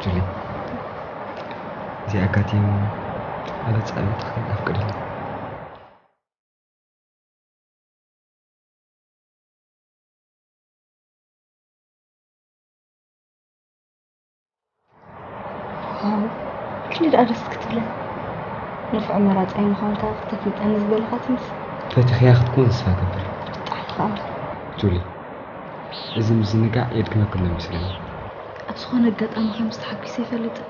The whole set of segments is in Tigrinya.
ጁሊ፣ እዚ ኣጋጢሙ ኣበ ጻዕበት ክብል ኣፍቅድኒ። ዋው፣ ክንዲ ደኣ ደስ ክትብለኒ። ንፉዕ መራጻይ ምዃንካ ክተፍልጠኒ ዝበልኻ ትምስ። ፈቲኽያ ክትኮን ተስፋ እገብር። ብጣዕሚ ከኣ። ጁሊ፣ እዚ ምዝንጋዕ የድክመክን ዶ ይመስለኒ? ኣብ ዝኾነ ኣጋጣሚ ከምዚ ተሓጒሰ ኣይፈልጥን።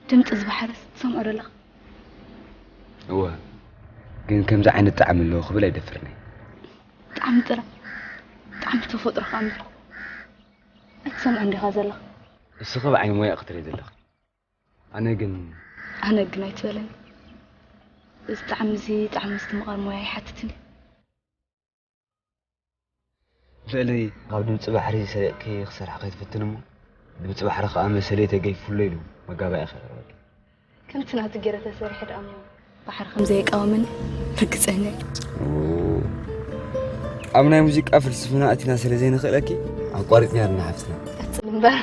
ድምፂ እዚ ባሕርስ ትሰምዖ ዶ ኣለኻ? እወ፣ ግን ከምዚ ዓይነት ጣዕሚ ኣለዎ ክብል ኣይደፍርን እየ። ጣዕሚ ጥራይ፣ ጣዕሚ ተፈጥሮኻ እምበር ኣይትሰምዖን ዲኻ ዘለኻ? እስኺ ብዓይኒ ሞያ ክትርኢ ዘለኺ። ኣነ ግን ኣነ ግን ኣይትበለኒ። እዚ ጣዕሚ እዚ ጣዕሚ ምስትምቓር ሞያ ኣይሓትትን እዩ። ልዕሊ ካብ ድምፂ ባሕሪ ሰሪቕኪ ክሰርሕ ከይትፍትን እሞ፣ ድምፂ ባሕሪ ከዓ መሰለይ ተገይፉለይ ኢሉ መጋባእያ ከቕርበልኪ። ከምቲ ናቱ ገይረ ተሰሪሐ ደኣ እሞ ባሕሪ ከም ዘየቃወመኒ ርግፀኛ እየ። ኦ፣ ኣብ ናይ ሙዚቃ ፍልስፍና ኣቲና ስለ ዘይንኽእለኪ ኣቋሪፅና ኣለና ሓፍትና። ቀፅል እምበር።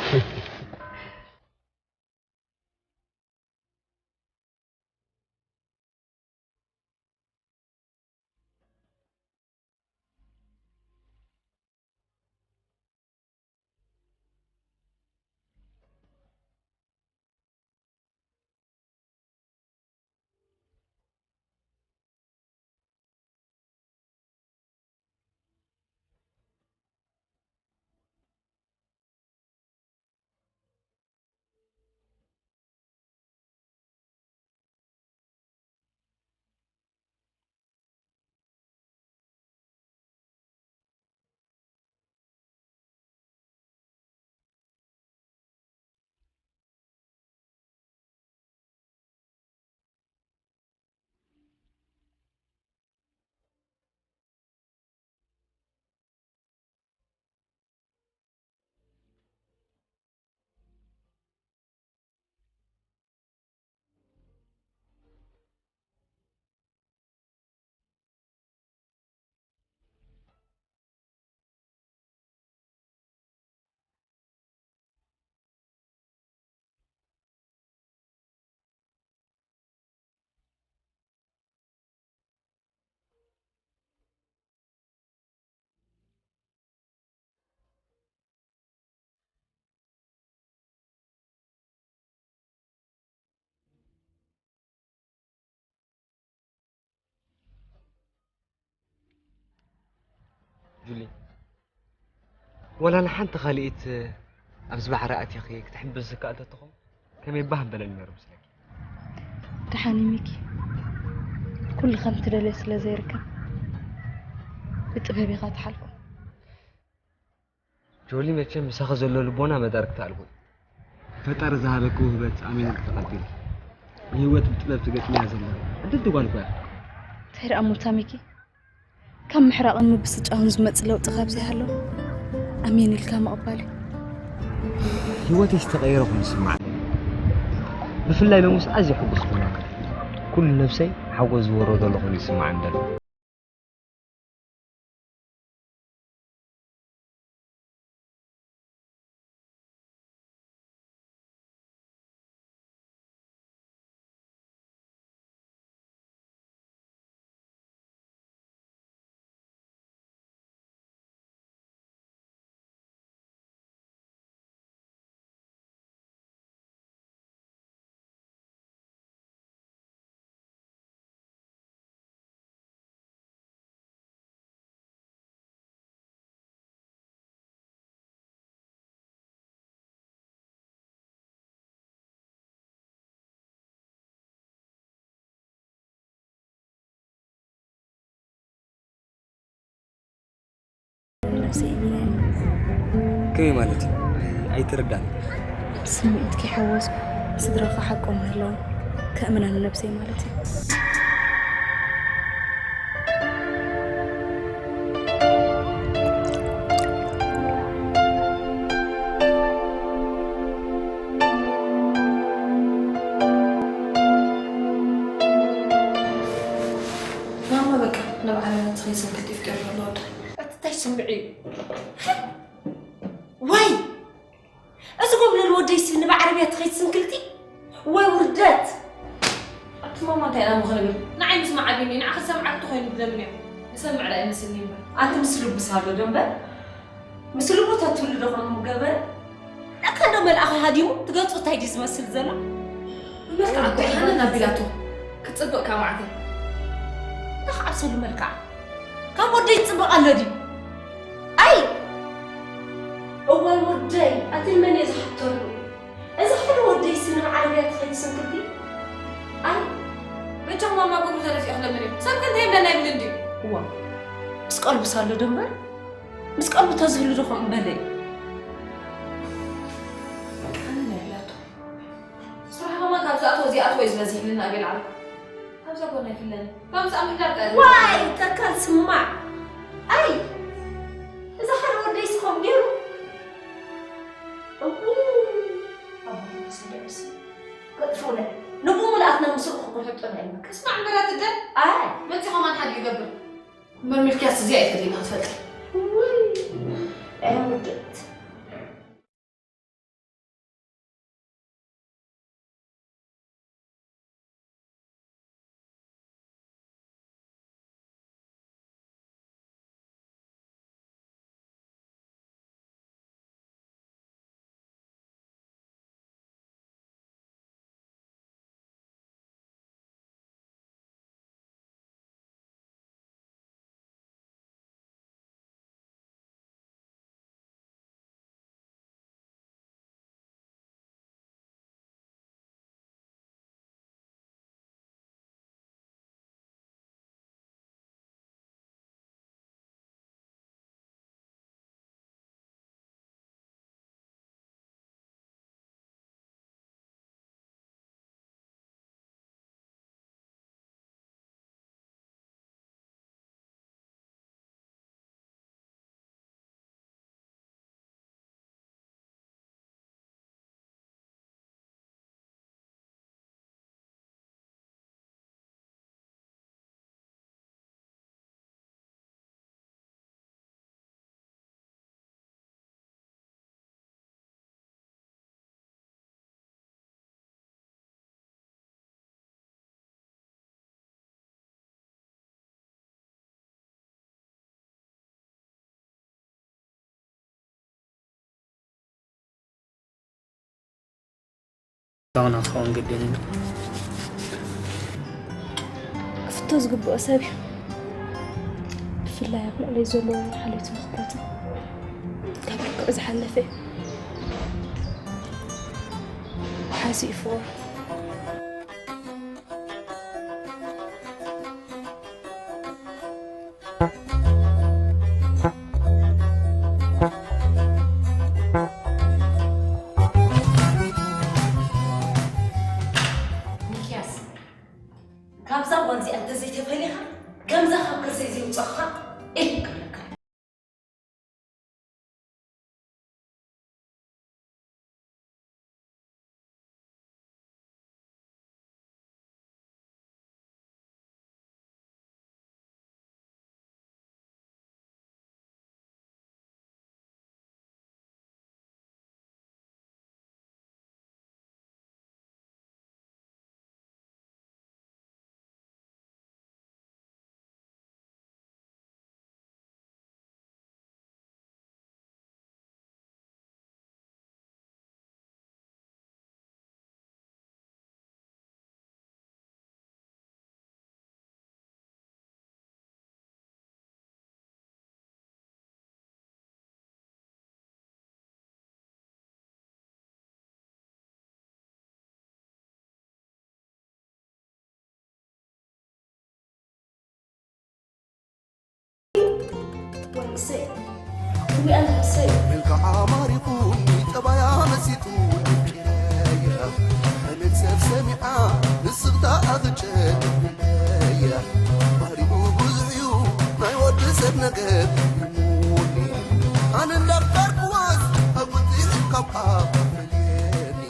ጁሊ፣ ወላ ንሓንቲ ካልኢት ኣብዚ ባሕሪ ኣቲኺ ክትሕብስ ዝከኣል ተትኾን ከመይ ባህ በለኒ ነይሩ ምስለኪ። ደሓን እዩ ሚኪ፣ ኩሉ ከም ትደልዮ ስለ ዘይርከብ ብጥበብ ኢኻ ትሓልፎ። ጆሊ፣ መቸም ምሳኺ ዘሎ ልቦና መዳርግቲ ኣልቦ እዩ። ፈጣሪ ዝሃበኪ ውህበት ኣሜን ኢልኪ ተቐቢልኪ፣ ንህይወት ብጥበብ ትገጥምያ ዘለኺ ዕድልቲ ጓል እኮ እያ። እንታይ ደኣ እሞ ታሚኪ፣ ካብ ምሕራቕን ምብስጫውን ዝመጽእ ለውጢ ካብ ዘይሃለወ፣ ኣሜን ኢልካ ምቕባል እዩ። ህይወተይ ዝተቐየረ ኮይኑ ይስምዓኒ። ብፍላይ ሎምስ ኣዝየ ሕጉስ ኮይነ። ኩሉ ነብሰይ ሓጎስ ዝወረዶ ዘሎ ኮይኑ ይስምዓኒ ዘሎ። ከመይ ማለት እዩ? ኣይ-፣ ኣይተረዳእን። ስምዒት ከይሓወስኩ ስድራኻ ሓቆም ምህላዎም ከእምና ንነብሰይ ማለት እዩ። ማማ በቃ ንባዕላ ትኸይድ ሰንከት ይፍቀር ዘሎ ወዳ። እቲ እንታይ ስምዒ እዩ? ወይ! እዚ ጎብለል ወደይ ሲ ንብዓረብያ ትኸይድ ስንክልቲ? ወይ ውርደት! ኣቲ ማማ እንታይ ኢና ክንብል? ንዓይ ምስማዕ ኣቢኒ፣ ንዓኺ ዝሰምዓኪ ተኾይኑ ብለምን እዮም። ዝሰምዕ ዳ ይመስልኒ እምበር። ኣንቲ ምስ ልቡ ሳሎ ዶ እምበር? ምስ ልቡ ተትህሉ ዶ ኾኑ ምገበረ? ለካ እንዶ መልኣኹ ሃዲሙ፣ ትገጹ እንታይ ድዩ ዝመስል ዘሎ? መልክዓ እኮ ይሃነን ኣቢላቶ። ክትጽብቕ ካብ ማዕተ። እንታይ ክዓብሰሉ መልክዓ? ካብ ወደይ ትጽብቕ ኣሎ ድዩ? ኣይ! እዋይ ወደይ፣ ኣቲ ንመን እየ ዝሓተሉ? እዚ ሓደ ወደይ ሲ ንብዓረብያ ትኸይድ ስንክልቲ? ኣይ! በጃኹም ማማ ግብሩ ተደፊኡ ክለምን እዩ። ሰብ ከ እንታይ ይብለና ይብልን ድዩ? እዋ፣ ምስ ቀልቡ ሳሎ ዶ እምበር? ምስ ቀልቡ ተዝህሉ ዶ ከምኡ በለ እዩ? ኣነ ናይ ብላቶ። ስራሕ ከማን ካብ ዝኣትዎ ዝኣትዎ እዩ ዝበዝሕ ኢልና ኣቤል ዓርኩ። ካብዛ ጎና ይፍለኒ። ካብ ዝኣ ምሕዳር ቀሪ። ዋይ፣ ተካል ስማዕ። ኣይ፣ እዛ ሓደ ወደይ ስኾም ገይሩ። እው፣ ኣብ መንፈስ ደርሲ። ከጥፉነ። ንቡ ምልኣትና ምስኡ ክቁሕጡና እዩ። ክስማዕ እምበር ኣትደ። ኣይ። መፂ ከማን ሓደ ይገብር። እምበር ሚልክያስ እዚኣ ኣይፈሊና ትፈልጥ። ውይ፣ ኣይ ውድእት። ዳውና ክኸውን ግድን እዩ። ክፍቶ ዝግብኦ ሰብ እዩ። ብፍላይ ኣብ ልዕለይ ዘለዎ ሓልዮትን ኣኽብሮትን ካብ ልክዕ ዝሓለፈ እዩ። ሓዚ እዩ ፍቑር። ሚኪያስ፣ ካብዛ ጓል እዚኣ እንተዘይተፈሊኻ፣ ከምዛ ካብ ከርሰይ ዘይውጻእካ ኢለ ክብለካ። ዊኣን ሰ- መልክዓ ማሪኹኒ፣ ጠባያ መሲጡኒ፣ ቂረያ ዓይነት ሰብ ሰሚዓ፣ ንስኽታ ኣኽጨነያ። ባህሪኡ ብዙሕ እዩ ናይ ወዲ ሰብ ነገር፣ ይሙኒ ኣነ እንዳፍቀርኩዋስ፣ ኣብ ውፅኢት ካብ ኣፍ መሊየኒ።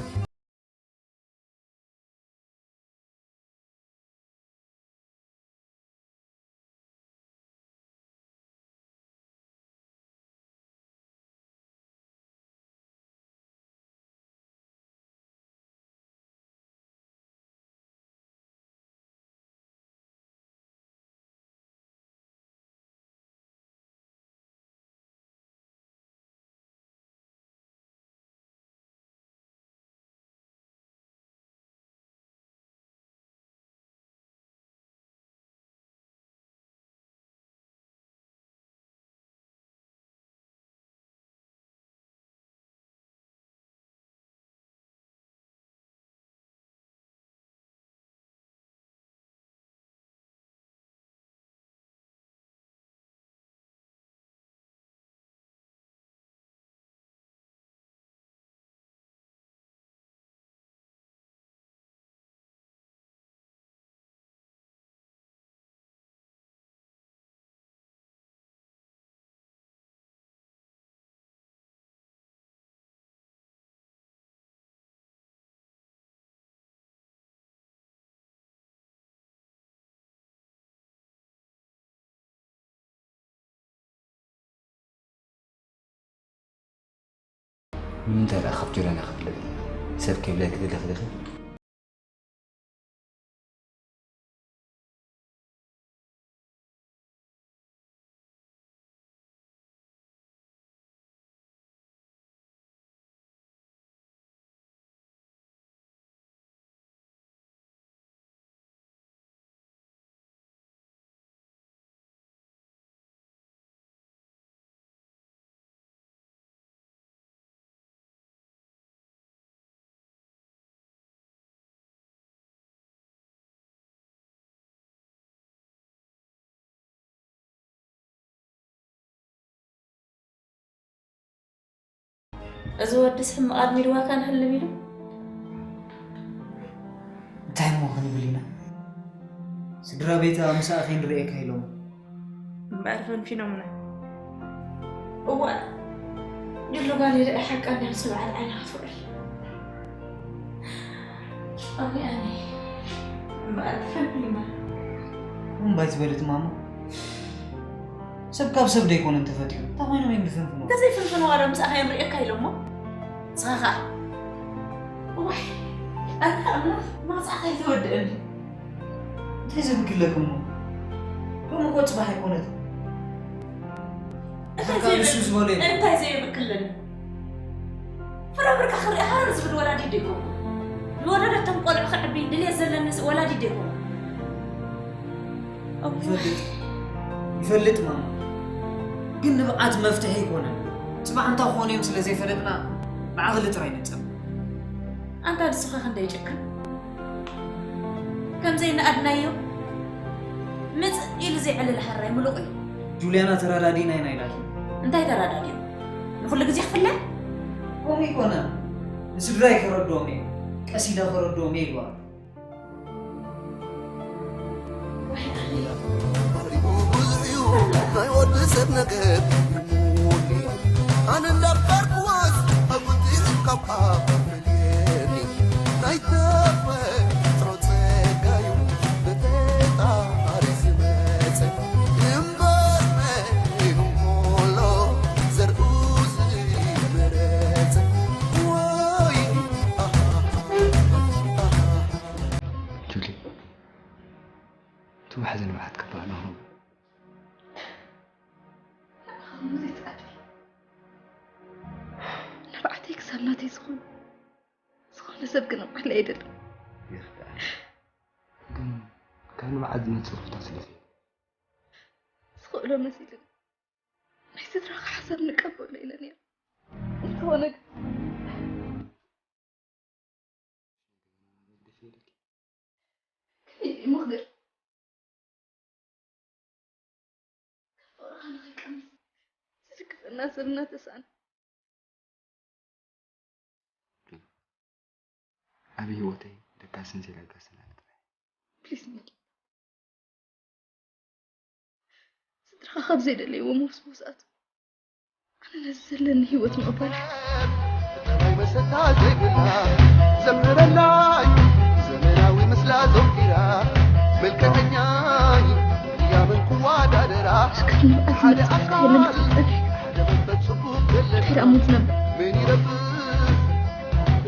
ንምንታይ ደኣ ካብ ጆላና ክፍለጥ? ሰብ ከይብለኪ ደለኺ ዲኺ? እዚ ወድስ ሕማቕ ኣልሚድዋካ ንህልም ኢሉ። እንታይ እሞ ክንብል ኢና? ስድራ ቤታ ምሳኣ ከይንርእየካ ኢሎም። እምበኣር ፈንፊኖምና። እዋእ፣ ጅሎ ጓል የለ ሓቃ እንድያ ምስ በዓል ዓይና ክትውዕል። ኣነ ኣነ እምበኣር ፈንፊኖምና። እምባይ ዝበለት ማማ። ሰብ ካብ ሰብ ደይኮነን ተፈጢሩ። እንታይ ኮይኖም እዮም ዝፍንፍኑ? እንተዘይፍንፍንዋ ዶ ምስኣ ከየንርእየካ ኢሎሞ? ንስኻ ኸኣ? እዋይ፣ ኣንታ ኣምላኽ መቕጻዕታ ኣይተወድአኒ። እንታይ ዘብክለኪ እሞ? ሎሚ እኮ ጽባሕ ኣይኮነትን። እንታይ ኣታ ንሱ ዘይብል-፣ ዝበሎ እዩ። እንታይ ዘይብክለኒ? ፍረ ብርካ ክርኢ ሃረር ዝብል ወላዲ ዶ ይኮንኩ? ዝወለደቶም ቆልዑ ከዕቢ ድልየት ዘለኒ ወላዲ ዶ ይኮንኩ? እሞ ይፈልጥ፣ ይፈልጥ ማማ። ግን ንብዓት መፍትሒ ኣይኮነን። ጽባሕ እንታይ ክኾኑ እዮም ስለ ዘይፈለጥና ብዓቕሊ ጥራይ ንጸብ። ኣንታ ንስኻ ክንደይ ጭክን። ከም ዘይነኣድናዮ ምጽእ ኢሉ ዘይዕልል ሓራይ ምሉቕ እዩ። ጁልያና ተራዳዲእና ኢና ኢላትኒ። እንታይ ተራዳዲኡ? ንኹሉ ግዜ ክፍለ? ከምኡ ኣይኮነን። ንስድራይ ከረድኦም እየ። ቀስ ኢለ ከረድኦም እየ ኢልዋ። ባህሪኡ ብዙሕ እዩ ናይ ወዲ ሰብ ነገር ይሙኒ ኣነ እንዳፍቀርኩዋስ ኣጉልቲ ካብ ኣፍ መሊየኒ ናይ ተፈጥሮ ጸጋዩ ብፈጣሪ ዝመጸ እምበር መን ይሁን ዘሎ ዘርኡ ዝመረጸ ወይ ኣሃ ኣሃ ጁሊ፣ እቲ ዋሕዚ ንብዓት ክበሃል እሞ። ንዓኹም ዘይትኣትዊ። ንብዓተይ ክሳብ ናተይ ዝኾነ፣ ዝኾነ ሰብ ክንብዓለይ ኣይደልን። ይኽዳእ። ግን ካብ ንብዓት ዝመጽእ ፍታ ስለ ዘይብሉ። ዝኽእሎ መሲሉኒ። ናይ ስድራኻ ሓሳብ ንቀበሎ ኢለ ነይረ። እንተኾነ ግን ከመይ ኢለ እሞ ክገርም? ካብ ፍቕርኻ ንኸይቀንስ ዝድግፈኒ እና ስርና ተሳን ኣብ ህይወተይ ደቃስን ዘይለጋስን ኣነ ጥራይ። ፕሊዝ ሚኪ፣ ስድራኻ ካብ ዘይደለይዎ መውስ መውስኣቱ ኣነ ነዚ ዘለኒ ህይወት ምቕባል። ጠባይ መሰታ ዘይብላ ዘምረላይ ዘመናዊ ምስላ ዘውቲራ መልከተኛ ያምን ክዋዳደራ እስከ ንብዓት ዝመጽእ የለን ክፍጠር ሓደ መንፈስ ጽቡቅ ዘለና ድሕሪ ኣሙት ነበር ምን ይረብህ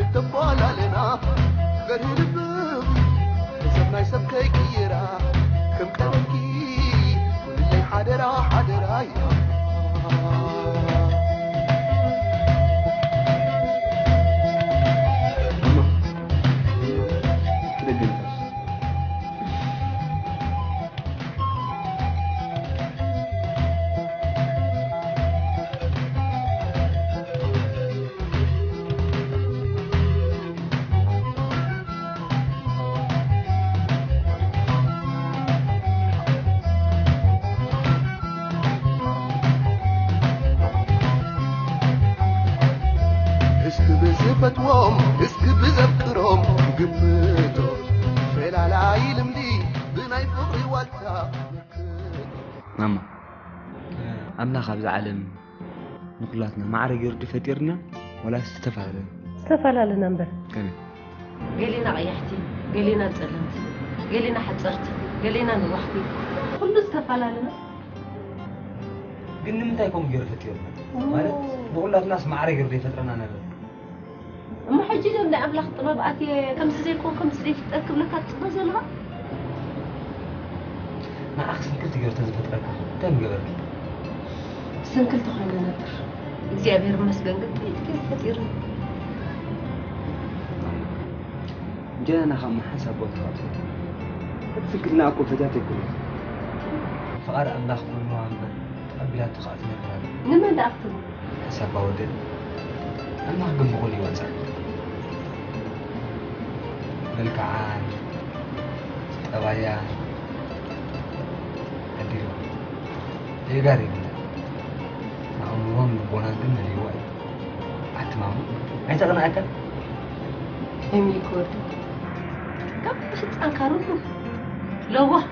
እተባላለና ገርህልብም ሰብ ናይ ሰብ ከይቅይራ ከም ቀደምኪ ኩልለይ ሓደራ ሓደራ እያ እስኪ ብዝፈትዎም እስኪ ብዘፍቅሮም ግምቶ ፈላላይ ልምዲ ብናይ ፍቕሪ ዋልታ ማማ ኣምላኽ ኣብዛ ዓለም ንኩላትና ማዕረ ገይሩ ድዩ ፈጢርና ወላስ ዝተፈላለየ ዝተፈላለና እምበር ከመይ ገሊና ቀያሕቲ፣ ገሊና ጸለምቲ፣ ገሊና ሓጸርቲ፣ ገሊና ነዋሕቲ፣ ኩሉ ዝተፈላለና። ግን ንምንታይ ከምኡ ገይሩ ፈጢሩና ማለት ንኩላትናስ ማዕረ ገይሩ ዘይፈጥረና ነበር እሞ ሕጂ ዶ እንዳ ኣምላኽ ጥበብ ኣትየ ከምዚ ዘይኮን ከምዚ ዘይፍጠር ክብለካ ትጽበ ዘለኻ? ንዓኽ ስንክልቲ ገይሩ ተዝፈጥረካ እንታይ ምገበርኪ ስንክልቲ ኮይነ ነበር እግዚኣብሔር ይመስገን ግን ጥይት ገይሩ ፈጢሩኒ ጀናና ካብ መሓንሳብ ቦታ ካብ ትፈትሕ እቲ ስንክልና እኮ ፈትያት ኣይኮነት ፍቓድ ኣምላኽ ኮይኑዋ እምበር ተቐቢላቶ ከዓ ትነብር ኣላ ንመን ደኣ ክትብል ሓሳብ ኣወደል ኣምላኽ ግን ብኹሉ ይወፅእ መልክዓን ጠባያን ዓዲሉ ጌጋ የብላ ኣእምሮን ልቦናን ግን መሊእዋ እዩ ኣትማሙ ኣይተቕንኣካን ኤሚሊክ ወዲ ካብ ህፃንካ ርሁብ ለዋህ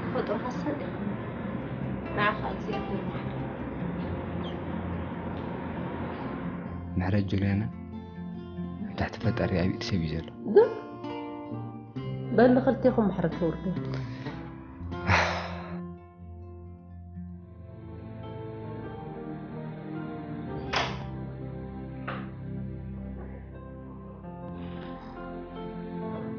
ተፈጥሮኻ ሰጥ ንዓኻ እግዚኣብሔር ይምሓር ምሕረት ጆልያና ኣብ ትሕቲ ፈጣሪ ኣብ ኢድ ሰብ እዩ ዘሎ ግን በል ንክልቴኹም ምሕረት የውርደልኩም